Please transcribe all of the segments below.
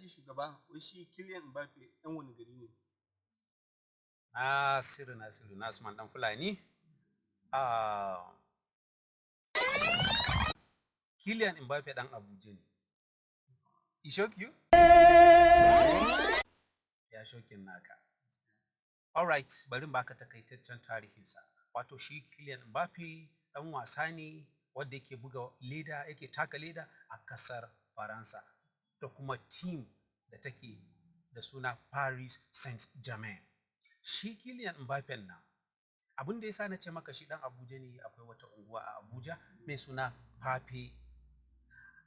Shi shugaba, wai shi Kylian Mbappe ɗan wani gari ne? Nasiru, Nasiru, Nasuman ɗan Fulani. Ah, Kylian Mbappe ɗan Abuja ne. He shock you? Ya shocking naka. Alright, bari in baka takaitaccen tarihinsa. Wato shi Kylian Mbappe ɗan wasa ne wanda yake buga leda, yake taka leda a ƙasar Faransa da kuma team da take da suna Paris Saint-Germain. Shi Kylian Mbappe nan, abin da ya sa na ce maka shi ɗan Abuja ne, akwai wata unguwa a Abuja mai suna Pape.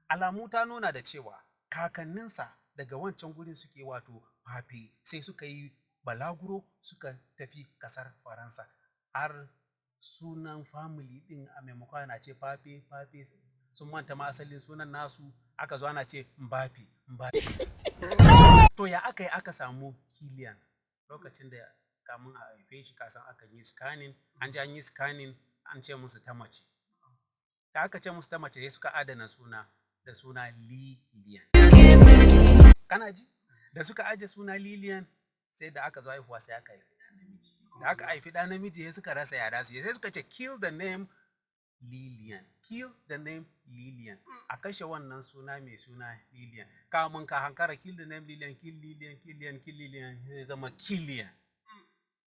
Alamu ta nuna da cewa kakanninsa daga wancan gurin suke, wato Pape, sai suka yi balaguro suka tafi ƙasar Faransa, har sunan family ɗin a maimakon ana ce Pape Pape, sun manta ma asalin sunan nasu, aka zo ana ce Mbappe Mbappe. To ya aka yi aka samu Kylian? Lokacin da kamun a haife shi, kasan akan yi scanning, an je an yi scanning, an ce musu ta mace. Da aka ce musu ta mace, sai suka adana suna da suna Lilian. Kana ji? Da suka aje suna Lilian, sai da aka zo haihuwa sai aka haifi ɗa namiji. Da aka haifi ɗa namiji, sai suka rasa yara su, sai suka ce, "Kill the name Lilian, kill the name Lilian, a kashe wannan suna mai suna Lilian." Kamun ka hankara, kill the name Lilian, kill Lilian, Lilian, kill Lilian, sai zama Kylian.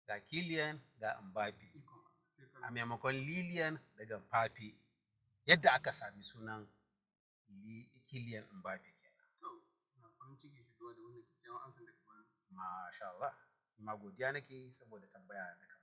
Ga Kylian, ga Mbappe a maimakon Lilian daga Pape. Yadda aka sami sunan Kylian Mbappe kenan. To, ina farin ciki, shugaba, da wannan kyakkyawan ansan da ka bani. Masha Allah, ma godiya nake saboda tambaya da ka